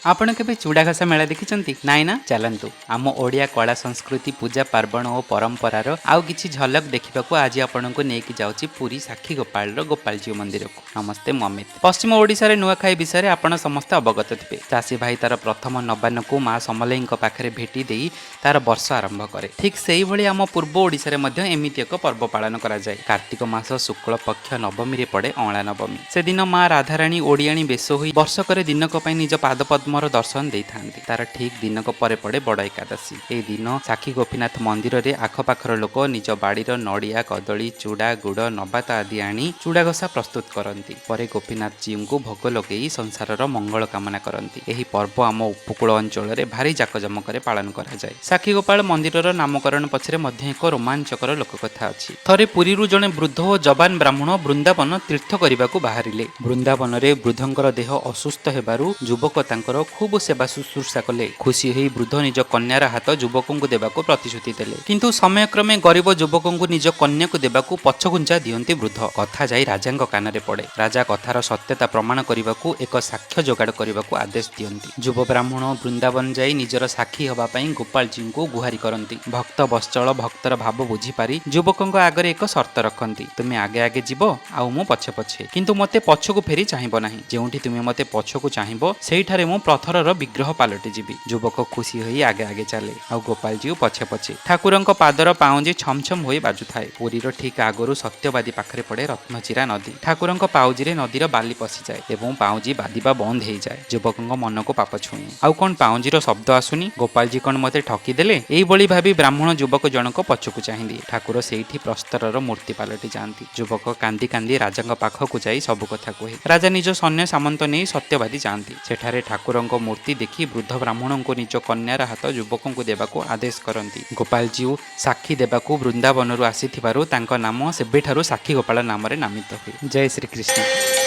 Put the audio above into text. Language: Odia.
ଆପଣ କେବେ ଚୁଡ଼ାଘସା ମେଳା ଦେଖିଛନ୍ତି? ନାଇଁ ନା? ଚାଲନ୍ତୁ, ଆମ ଓଡ଼ିଆ କଳା, ସଂସ୍କୃତି, ପୂଜା ପାର୍ବଣ ଓ ପରମ୍ପରାର ଆଉ କିଛି ଝଲକ ଦେଖିବାକୁ ଆଜି ଆପଣଙ୍କୁ ନେଇକି ଯାଉଛି ପୁରୀ ସାକ୍ଷୀ ଗୋପାଳର ଗୋପାଳଜୀଉ ମନ୍ଦିରକୁ। ନମସ୍ତେ, ମୁଁ ଅମିତ। ପଶ୍ଚିମ ଓଡ଼ିଶାରେ ନୂଆଖାଇ ବିଷୟରେ ଆପଣ ସମସ୍ତେ ଅବଗତ ଥିବେ। ଚାଷୀ ଭାଇ ତାର ପ୍ରଥମ ନବାନ୍ନକୁ ମା ସମଲେଇଙ୍କ ପାଖରେ ଭେଟି ଦେଇ ତାର ବର୍ଷ ଆରମ୍ଭ କରେ। ଠିକ୍ ସେଇଭଳି ଆମ ପୂର୍ବ ଓଡ଼ିଶାରେ ମଧ୍ୟ ଏମିତି ଏକ ପର୍ବ ପାଳନ କରାଯାଏ। କାର୍ତ୍ତିକ ମାସ ଶୁକ୍ଳ ପକ୍ଷ ନବମୀରେ ପଡ଼େ ଅଁଳା ନବମୀ। ସେଦିନ ମା ରାଧାରାଣୀ ଓଡ଼ିଆଣୀ ବେଶ ହୋଇ ବର୍ଷକରେ ଦିନକ ପାଇଁ ନିଜ ପାଦପଦ୍ମର ଦର୍ଶନ ଦେଇଥାନ୍ତି। ତାର ଠିକ୍ ଦିନକ ପରେ ପଡ଼େ ବଡ଼ ଏକାଦଶୀ। ଏହି ଦିନ ସାକ୍ଷୀ ଗୋପୀନାଥ ମନ୍ଦିରରେ ଆଖପାଖର ଲୋକ ନିଜ ବାଡ଼ିର ନଡ଼ିଆ, କଦଳୀ, ଚୁଡ଼ା, ଗୁଡ଼, ନବାତ ଆଦି ଆଣି ଚୁଡ଼ାଘସା ପ୍ରସ୍ତୁତ କରନ୍ତି। ପରେ ଗୋପୀନାଥ ଜୀଉଙ୍କୁ ଭୋଗ ଲଗେଇ ସଂସାରର ମଙ୍ଗଳ କାମନା କରନ୍ତି। ଏହି ପର୍ବ ଆମ ଉପକୂଳ ଅଞ୍ଚଳରେ ଭାରି ଜାକଜମକରେ ପାଳନ କରାଯାଏ। ସାକ୍ଷୀଗୋପାଳ ମନ୍ଦିରର ନାମକରଣ ପଛରେ ମଧ୍ୟ ଏକ ରୋମାଞ୍ଚକର ଲୋକକଥା ଅଛି। ଥରେ ପୁରୀରୁ ଜଣେ ବୃଦ୍ଧ ଓ ଯବାନ ବ୍ରାହ୍ମଣ ବୃନ୍ଦାବନ ତୀର୍ଥ କରିବାକୁ ବାହାରିଲେ। ବୃନ୍ଦାବନରେ ବୃଦ୍ଧଙ୍କର ଦେହ ଅସୁସ୍ଥ ହେବାରୁ ଯୁବକ ତାଙ୍କର ଖୁବ୍ ସେବା ଶୁଶ୍ରୂଷା କଲେ। ଖୁସି ହୋଇ ବୃଦ୍ଧ ନିଜ କନ୍ୟାର ହାତ ଯୁବକଙ୍କୁ ଦେବାକୁ ପ୍ରତିଶ୍ରୁତି ଦେଲେ। କିନ୍ତୁ ସମୟକ୍ରମେ ଗରିବ ଯୁବକଙ୍କୁ ନିଜ କନ୍ୟାକୁ ଦେବାକୁ ପଛଘୁଞ୍ଚା ଦିଅନ୍ତି ବୃଦ୍ଧ। କଥା ଯାଇ ରାଜାଙ୍କ କାନରେ ପଡ଼େ। ରାଜା କଥାର ସତ୍ୟତା ପ୍ରମାଣ କରିବାକୁ ଏକ ସାକ୍ଷ୍ୟ ଯୋଗାଡ଼ କରିବାକୁ ଆଦେଶ ଦିଅନ୍ତି। ଯୁବ ବ୍ରାହ୍ମଣ ବୃନ୍ଦାବନ ଯାଇ ନିଜର ସାକ୍ଷୀ ହେବା ପାଇଁ ଗୋପାଳଜୀଙ୍କୁ ଗୁହାରି କରନ୍ତି। ଭକ୍ତ ବତ୍ସଳ ଭକ୍ତର ଭାବ ବୁଝିପାରି ଯୁବକଙ୍କ ଆଗରେ ଏକ ସର୍ତ୍ତ ରଖନ୍ତି। ତୁମେ ଆଗେ ଆଗେ ଯିବ ଆଉ ମୁଁ ପଛେ ପଛେ, କିନ୍ତୁ ମୋତେ ପଛକୁ ଫେରି ଚାହିଁବ ନାହିଁ। ଯେଉଁଠି ତୁମେ ମୋତେ ପଛକୁ ଚାହିଁବ, ସେଇଠାରେ ମୁଁ ପଥରର ବିଗ୍ରହ ପାଲଟି ଯିବି। ଯୁବକ ଖୁସି ହୋଇ ଆଗେ ଆଗେ ଚାଲେ ଆଉ ଗୋପାଳଜୀଉ ପଛେ ପଛେ। ଠାକୁରଙ୍କ ପାଦର ପାଉଁଜି ଛମଛମ ହୋଇ ବାଜୁଥାଏ। ପୁରୀର ଠିକ୍ ଆଗରୁ ସତ୍ୟବାଦୀ ପାଖରେ ପଡ଼େ ରତ୍ନଚିରା ନଦୀ। ଠାକୁରଙ୍କ ପାଉଁଜିରେ ନଦୀର ବାଲି ପଶିଯାଏ ଏବଂ ପାଉଁଜି ବାଜିବା ବନ୍ଦ ହେଇଯାଏ। ଯୁବକଙ୍କ ମନକୁ ପାପ ଛୁଏଁ। ଆଉ କ'ଣ ପାଉଁଜିର ଶବ୍ଦ ଆସୁନି? ଗୋପାଳଜୀ କ'ଣ ମୋତେ ଠକିଦେଲେ? ଏଇଭଳି ଭାବି ବ୍ରାହ୍ମଣ ଯୁବକ ଜଣକ ପଛକୁ ଚାହିଁଦିଏ। ଠାକୁର ସେଇଠି ପ୍ରସ୍ତରର ମୂର୍ତ୍ତି ପାଲଟି ଯାଆନ୍ତି। ଯୁବକ କାନ୍ଦି କାନ୍ଦି ରାଜାଙ୍କ ପାଖକୁ ଯାଇ ସବୁ କଥା କୁହେ। ରାଜା ନିଜ ସୈନ୍ୟ ସାମନ୍ତ ନେଇ ସତ୍ୟବାଦୀ ଯାଆନ୍ତି। ସେଠାରେ ଠାକୁରଙ୍କ ମୂର୍ତ୍ତି ଦେଖି ବୃଦ୍ଧ ବ୍ରାହ୍ମଣଙ୍କୁ ନିଜ କନ୍ୟାର ହାତ ଯୁବକଙ୍କୁ ଦେବାକୁ ଆଦେଶ କରନ୍ତି। ଗୋପାଳଜୀଉ ସାକ୍ଷୀ ଦେବାକୁ ବୃନ୍ଦାବନରୁ ଆସିଥିବାରୁ ତାଙ୍କ ନାମ ସେବେଠାରୁ ସାକ୍ଷୀ ଗୋପାଳ ନାମରେ ନାମିତ ହୁଏ। ଜୟ ଶ୍ରୀକୃଷ୍ଣ।